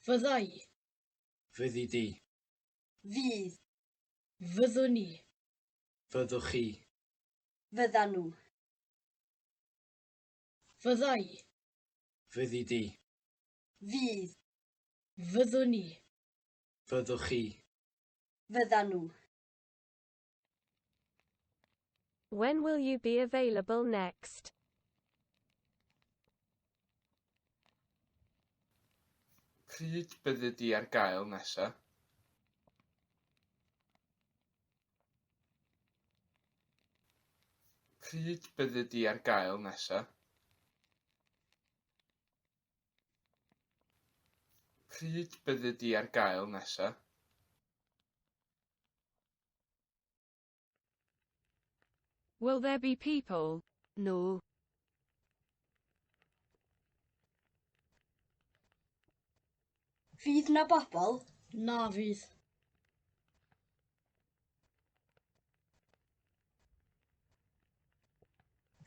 Fydda i. Fyddi di. Fydd. Fyddwn i. Fyddwch chi. Fyddan nhw. Fydda i. Fyddi di. Fydd. Fyddwn i. Fyddwch chi. Fyddan nhw. When will you be available next? Pryd byddi di ar gael nesa? Pryd byddi di ar gael nesa? Pryd byddi di ar gael nesa? Will there be people? No. Fydd 'na bobl? Na fydd.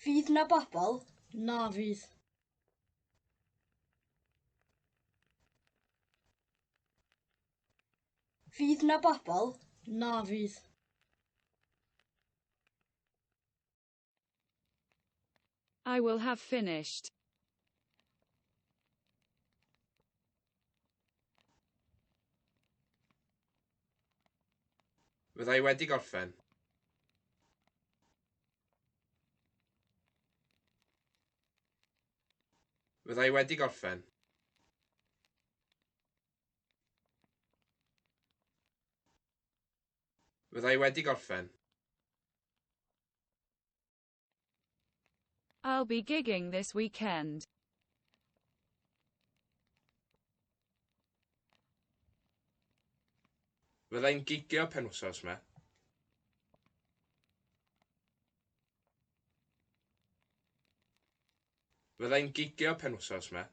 Fydd 'na bobl? Na fydd. Fydd 'na bobl? Na fydd. I will have finished. Fydda i wedi gorffen. Fydda i wedi gorffen. Fydda i wedi gorffen. I'll be gigging this weekend. Fydda i'n gigio penwythnos 'ma. Fydda i'n gigio penwythnos 'ma.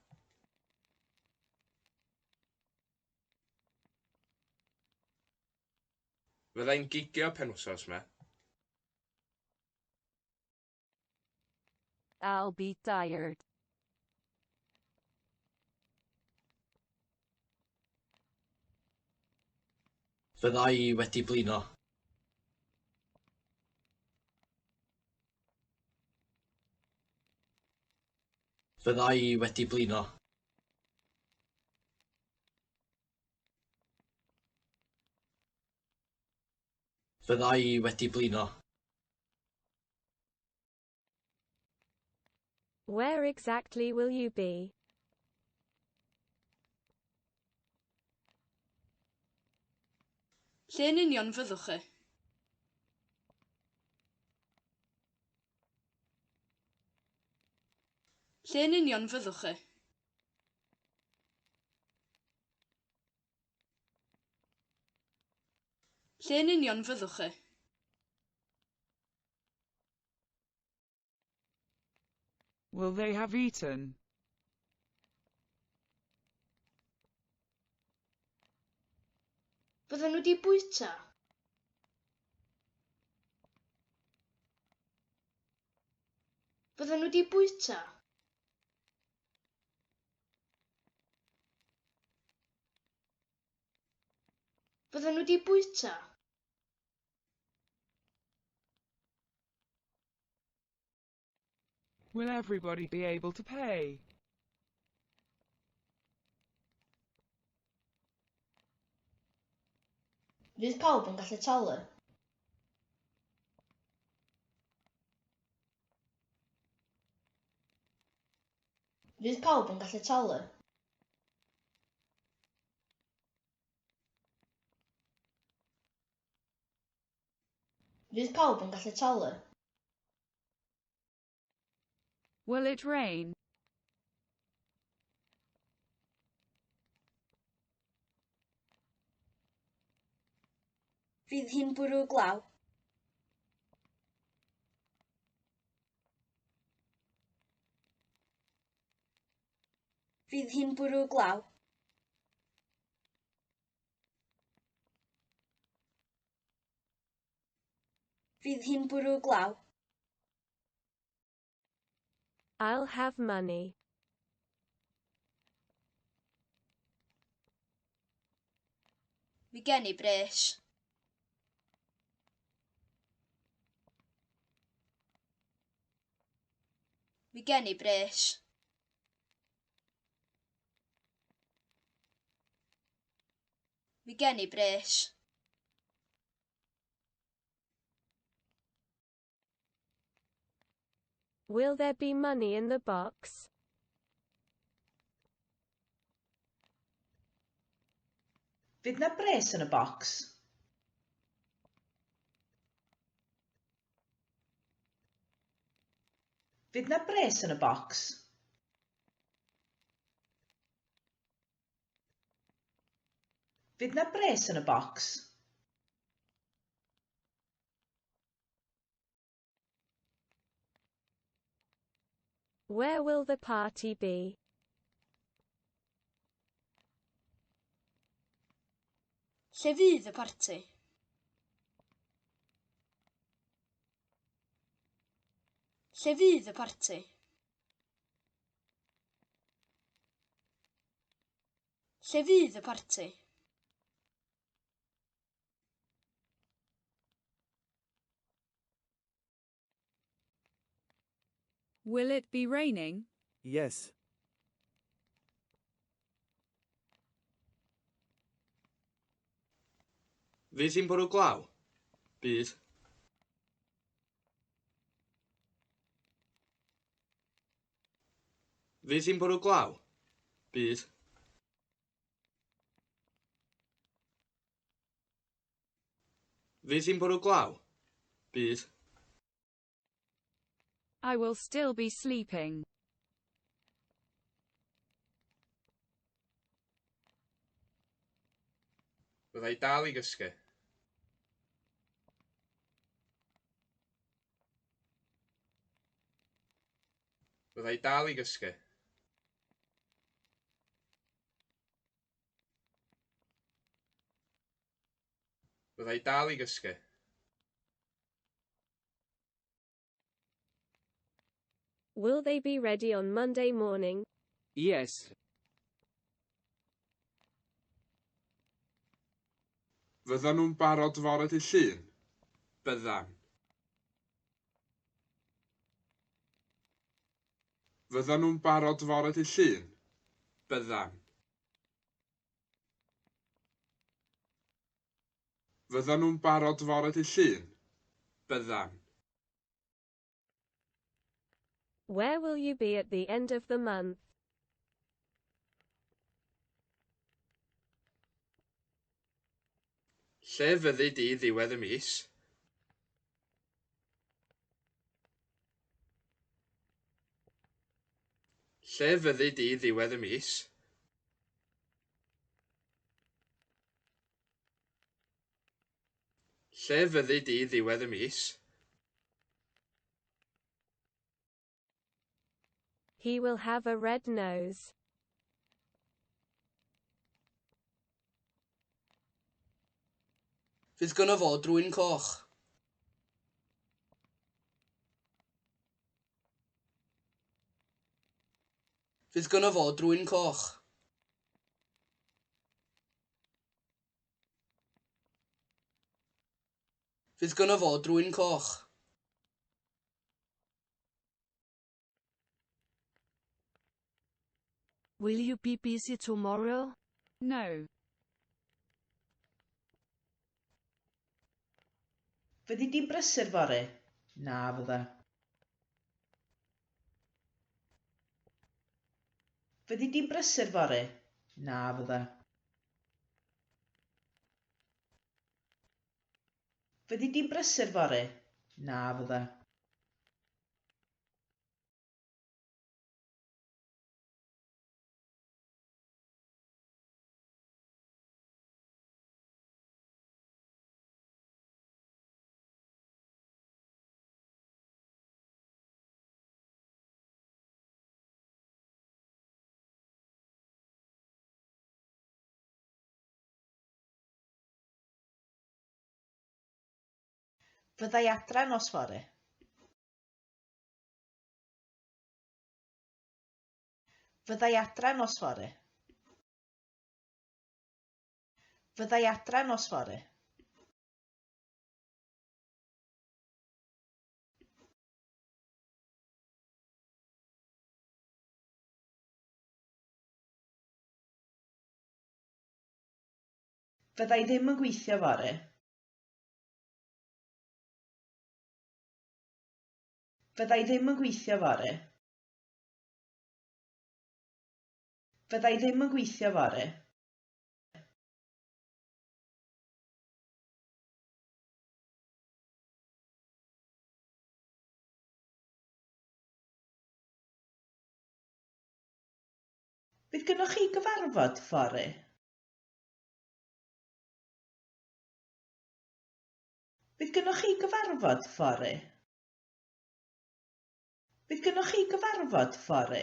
Fydda i'n gigio penwythnos 'ma. I'll be tired. Fydda i wedi blino. Fydda i wedi blino. Fydda i wedi blino. Where exactly will you be? Lle yn union fyddwch chi? Lle yn union fyddwch chi? Lle yn union fyddwch chi? Will they have eaten? Fyddan nhw wedi bwyta? Fyddan nhw wedi bwyta? Fyddan nhw wedi bwyta? Will everybody be able to pay? Fydd pawb yn gallu talu? Fydd pawb yn gallu talu? Fydd pawb yn gallu talu? Will it rain? Fydd hi'n bwrw glaw? Fydd hi'n bwrw glaw? Fydd hi'n bwrw glaw? I'll have money. Mi gen i bres. Mi gen i bres. Mi gen i bres. Will there be money in the box? Fydd 'na bres yn y bocs? Fydd 'na bres yn y bocs? Fydd 'na bres yn y bocs? Where will the party be? Lle fydd y parti? Lle fydd y parti? Lle fydd y parti? Will it be raining? Yes. Fydd hi'n bwrw glaw? Bydd. Fydd hi'n bwrw glaw? Bydd. Fydd hi'n bwrw glaw? Bydd. I will still be sleeping. Fydda i dal i gysgu. Fydda i dal i gysgu. Fydda i dal i gysgu. Will they be ready on Monday morning? Yes. Fyddan nhw'n barod fore dydd Llun? Byddan. Fyddan nhw'n barod fore dydd Llun? Byddan. Fyddan nhw'n barod fore dydd Llun? Byddan. Where will you be at the end of the month? Lle fyddi di ddiwedd y mis? Lle fyddi di ddiwedd y mis? Lle fyddi di ddiwedd y mis? He will have a red nose. Fydd gynno fo drwyn coch. Fydd gynno fo drwyn coch. Fydd gynno fo drwyn coch. Will you be busy tomorrow? No. Fyddi di'n brysur fory? Na fydda. Fyddi di'n brysur fory? Na fydda. Fyddi di'n brysur fory? Na fydda. Fydda i adra nos fory. Fydda i adra nos fory. Fydda i adra nos fory. Fydda i ddim yn gweithio fory. Fydda i ddim yn gweithio fory. Fydda i ddim yn gweithio fory. Fydd gynnoch chi gyfarfod fory? Fydd gynnoch chi gyfarfod fory? Fydd gynnoch chi gyfarfod fory?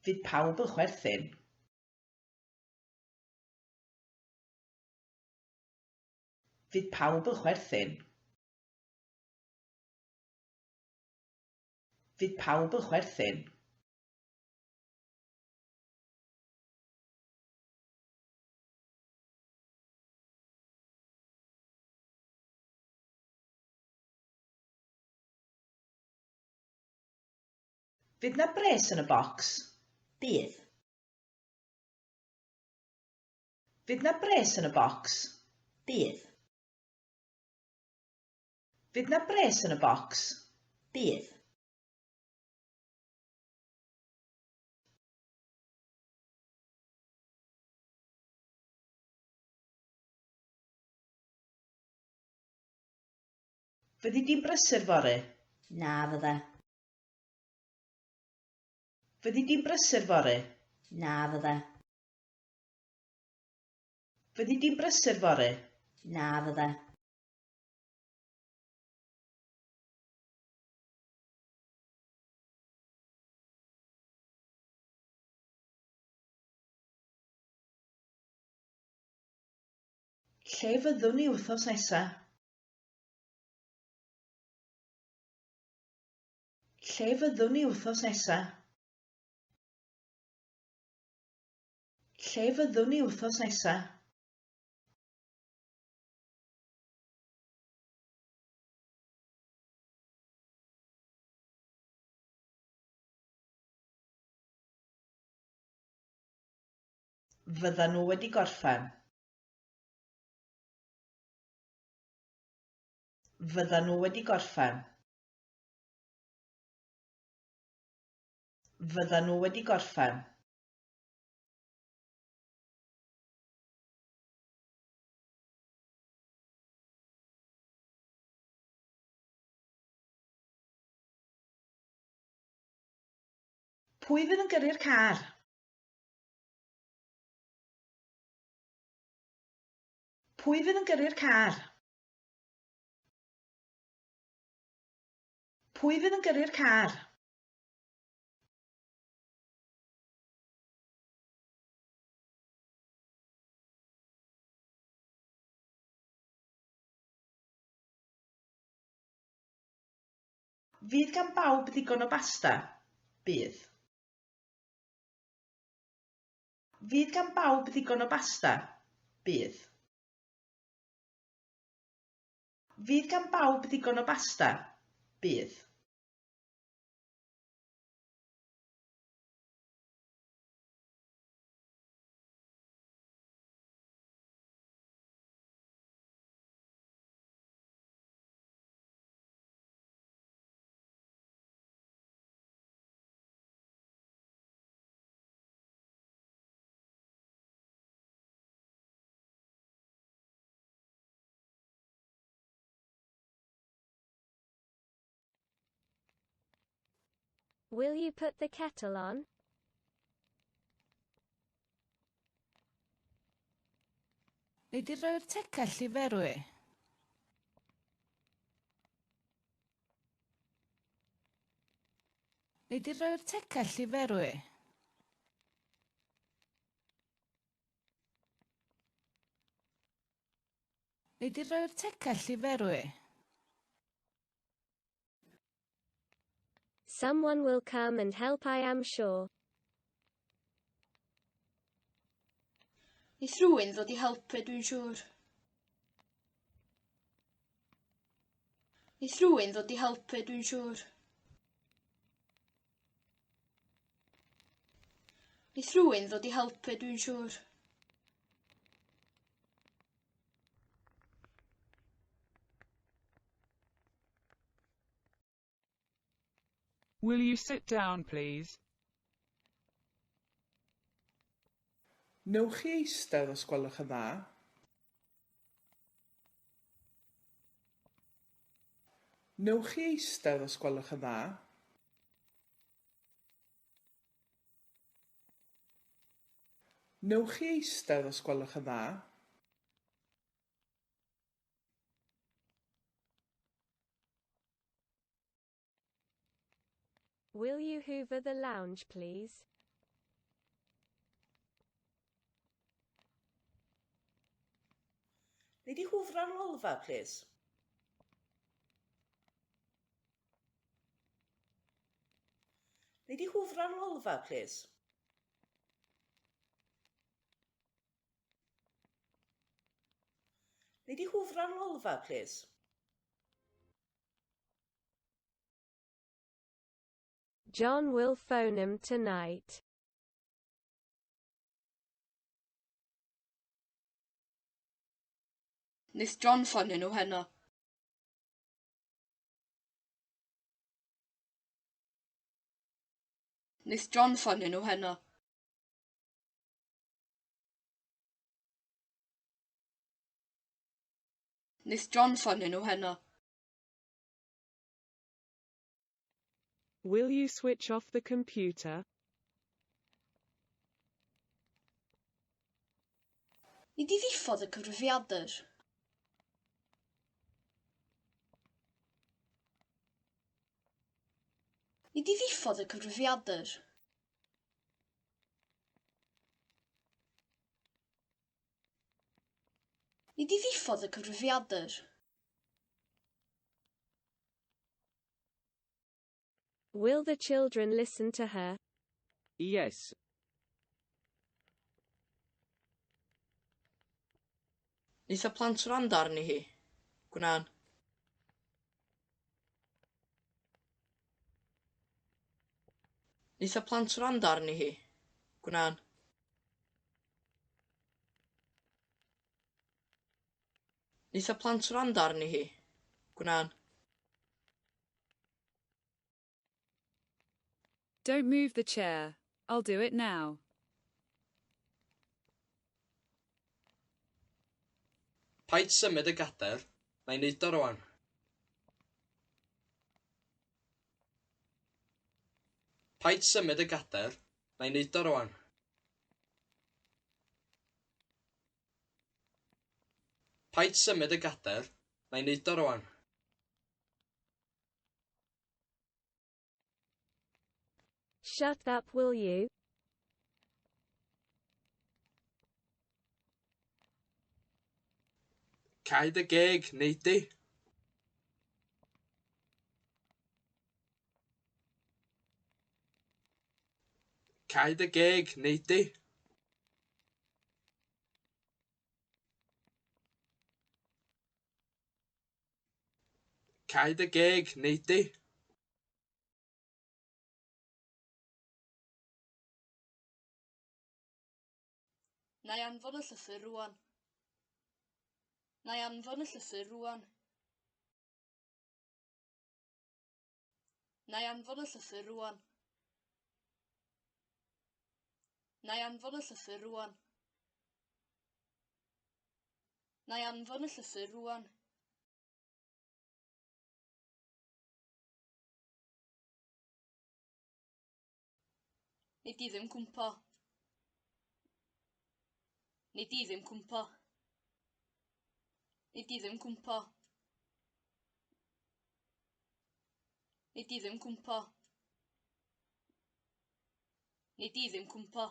Fydd pawb yn chwerthin. Fydd pawb yn chwerthin. Fydd pawb yn chwerthin. Fydd 'na bres yn y bocs? Bydd. Fydd 'na bres yn y bocs? Bydd. Fydd 'na bres yn y bocs? Bydd. Fyddi di'n brysur fory? Na fydda. Fyddi di'n brysur fory? Na fydda. Fyddi di'n brysur fory? Na fydda. Lle fyddwn ni wythnos nesa? Lle fyddwn ni wythnos nesa? Lle fyddwn ni wythnos nesa? Fyddan nhw wedi gorffen. Fyddan nhw wedi gorffen. Fyddan nhw wedi gorffen. Pwy fydd yn gyrru'r car? Pwy fydd yn gyrru'r car? Pwy fydd yn gyrru'r car? Fydd gan bawb ddigon o basta? Bydd. Fydd gan bawb ddigon o basta? Bydd. Fydd gan bawb ddigon o basta? Bydd. Will you put the kettle on? Nei di roi'r tegell i ferwi? Nei di roi'r tegell i ferwi? Nei di roi'r tegell i ferwi? Someone will come and help, I am sure. Neith rhywun ddod i helpu, dwi'n siŵr. Neith rhywun ddod i helpu, dwi'n siŵr. Neith rhywun ddod i helpu, dwi'n siŵr. Will you sit down, please? Newch chi eistedd os gwelwch yn dda? Newch chi eistedd os gwelwch yn dda? Newch chi eistedd os gwelwch yn dda? Will you hoover the lounge, please? Nei di hwfro'r lolfa, plîs? Nei di hwfro'r lolfa, plîs? Nei di hwfro'r lolfa, plîs? John will phone 'em tonight. Neith John ffonio nhw heno. Neith John ffonio nhw heno. Neith John ffonio nhw heno. Will you switch off the computer? Nei di ddiffodd y cyfrifiadur? Nei di ddiffodd y cyfrifiadur? Nei di ddiffodd y cyfrifiadur? Will the children listen to her? Yes. Neith y plant wrando arni hi? Gwnân. Neith y plant wrando arni hi? Gwnân. Neith y plant wrando arni hi? Gwnân. Don't move the chair. I'll do it now. Paid symud y gadair, na i neud o rŵan. Paid symud y gadair, na i neud o rŵan. Paid symud y gadair, na i neud o rŵan. Shut up, will you? Cau dy geg, nei di. Cau dy geg, nei di. Cau dy geg, nei di. Na i anfon y llythyr rŵan. Na i anfon y llythyr rŵan. Na i anfon y llythyr rŵan. Na i anfon y llythyr rŵan. Na i anfon y llythyr rŵan. Nei di ddim cwmpo. Nei di ddim cwmpo. Nei di ddim cwmpo. Nei di ddim cwmpo. Nei di ddim cwmpo.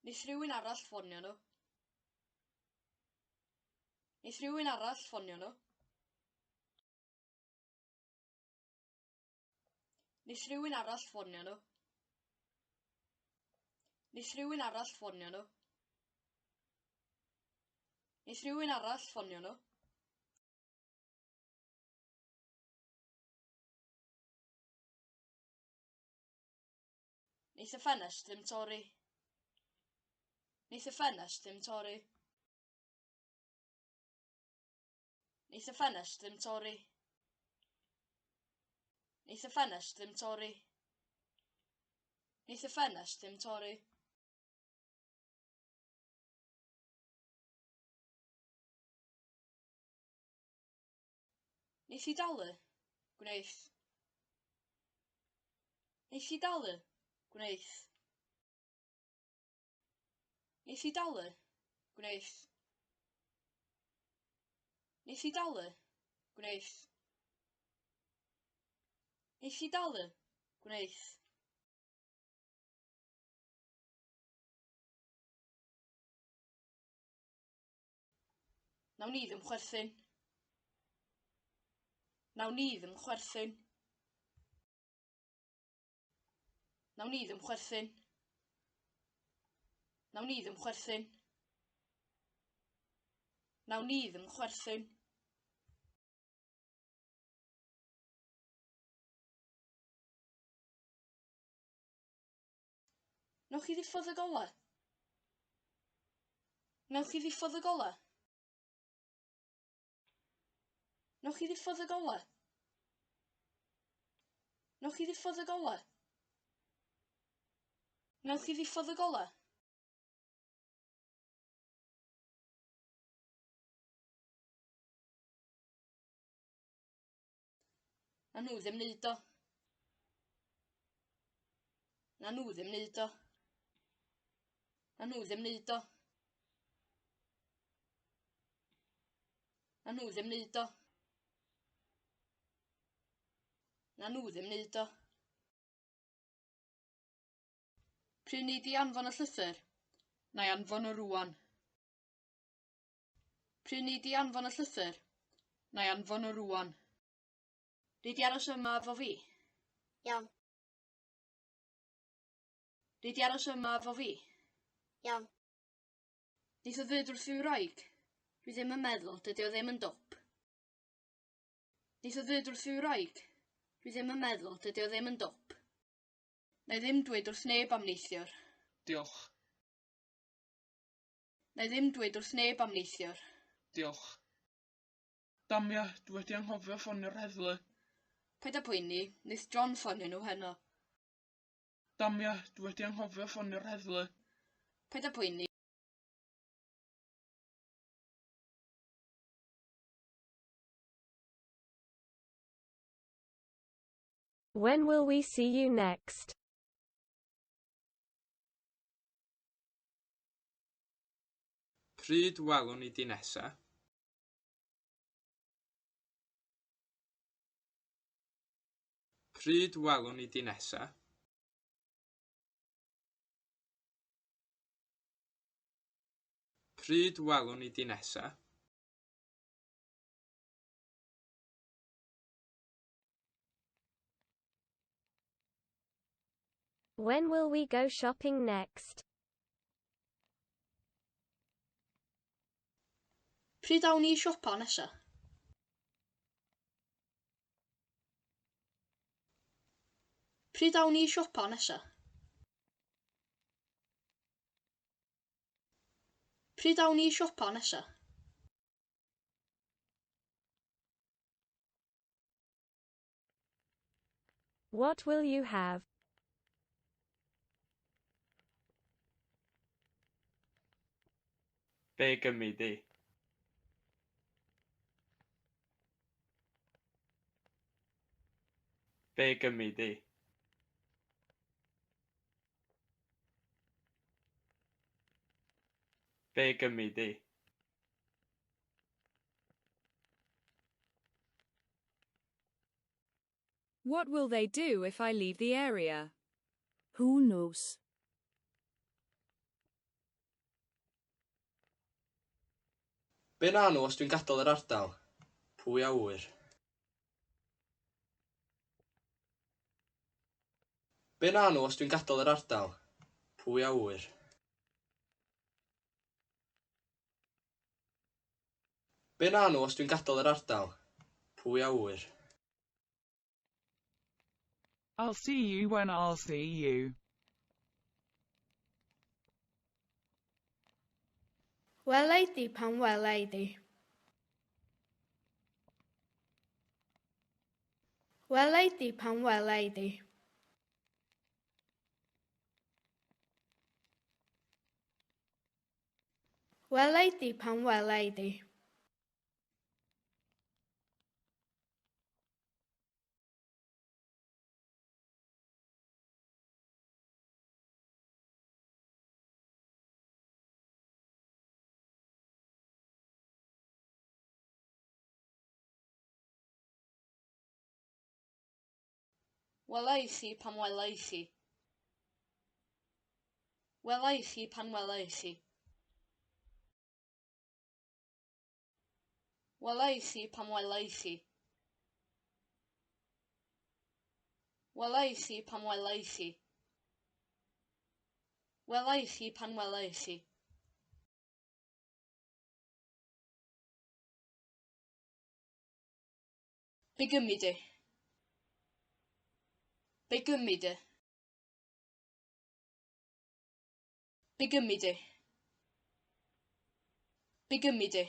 Neith rhywun arall ffonio nhw. Neith rhywun arall ffonio nhw. Neith rhywun arall ffonio nhw. Neith rhywun arall ffonio nhw. Neith rhywun arall ffonio nhw. Neith y ffenest ddim torri. Neith y ffenest ddim torri. Neith y ffenest ddim torri. Neith y ffenest ddim torri. Neith y ffenest ddim torri. Neith hi dalu? Gwneith. Neith hi dalu? Gwneith. Neith hi dalu? Gwneith. Neith hi dalu? Gwneith. Neith hi dalu? Gwneith. Nawn ni ddim chwerthin. Nawn ni ddim chwerthin. Nawn ni ddim chwerthin. Nawn ni ddim chwerthin. Nawn ni ddim chwerthin. Newch chi ddiffodd y gola? Newch chi ddiffodd y gola? Newch chi ddiffodd y gola? Newch chi ddiffodd y gola? Newch chi ddiffodd y gola? Na nhw ddim neud o. Na nhw ddim neud o. Na nhw ddim neud o. Na nhw ddim neud o. Na nhw ddim neud o. Pryd nei di anfon y llythyr? Na i anfon o rŵan. Pryd nei di anfon y llythyr? Na i anfon o rŵan. Nei di aros yma efo fi? Iawn. Nei di aros yma efo fi? Iawn. Neith o ddweud wrth ei wraig? Dwi ddim yn meddwl, dydy o ddim yn dwp. Neith o ddweud wrth ei wraig? Dwi ddim yn meddwl, dydy o ddim yn dwp. Na i ddim dweud wrth neb am neithiwr. Diolch. Na i ddim dweud wrth neb am neithiwr. Diolch. Damia, dwi wedi anghofio ffonio'r heddlu. Paid â poeni, neith John ffonio nhw heno. Damia, dwi wedi anghofio ffonio'r heddlu. Paid â poeni. When will we see you next? Pryd welwn ni di nesa? Pryd welwn ni di nesa? Pryd welwn ni di nesa? When will we go shopping next? Pryd awn ni i siopa nesa? Pryd awn ni i siopa nesa? Pryd awn ni i siopa nesa? What will you have? Be gymi di? Be gymi di? Be gymi di? What will they do if I leave the area? Who knows? Be na nhw os dwi'n gadael yr ardal? Pwy a ŵyr? Be na nhw os dwi'n gadael yr ardal? Pwy a ŵyr? Be na nhw os dwi'n gadael yr ardal? Pwy a ŵyr? I'll see you when I'll see you. Wela i di pan wela i di. Wela i di pan wela i di. Wela i di pan wela i di. Wela i chi pan wela i chi. Wela i chi pan wela i chi. Wela i chi pan wela i chi. Wela i chi pan wela i chi. Wela i chi pan wela i chi. Be gymi di? Be gymi di? Be gymi di? Be gymi di?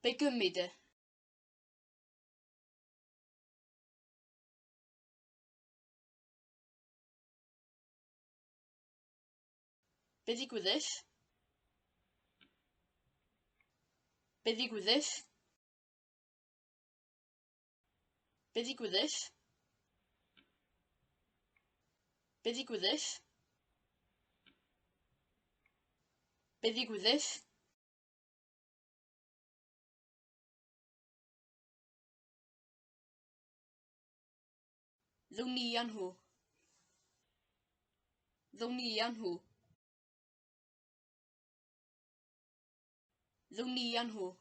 Be gymi di? Be ddigwyddith? Be ddigwyddith? Be ddigwyddith? Be ddigwyddith? Be ddigwyddith? Ddown ni â nhw. Ddown ni â nhw. Ddown ni â nhw.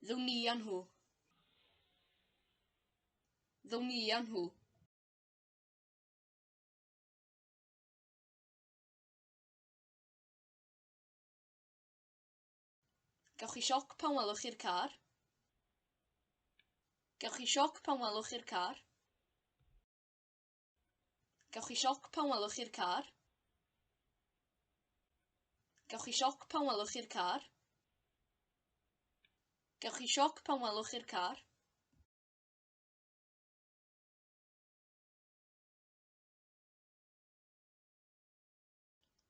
Ddown ni â nhw. Ddown ni â nhw. Gewch chi sioc pan welwch chi'r car. Gewch chi sioc pan welwch chi'r car. Gewch chi sioc pan welwch chi'r car. Gewch chi sioc pan welwch chi'r car. Gewch chi sioc pan welwch chi'r car.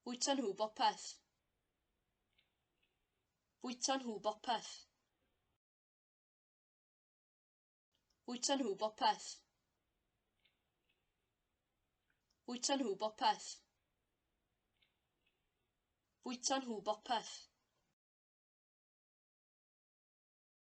Bwyta nhw bopeth. Bwyta nhw bopeth. Bwyta nhw bopeth. Bwyta nhw bopeth. Bwyta nhw bopeth.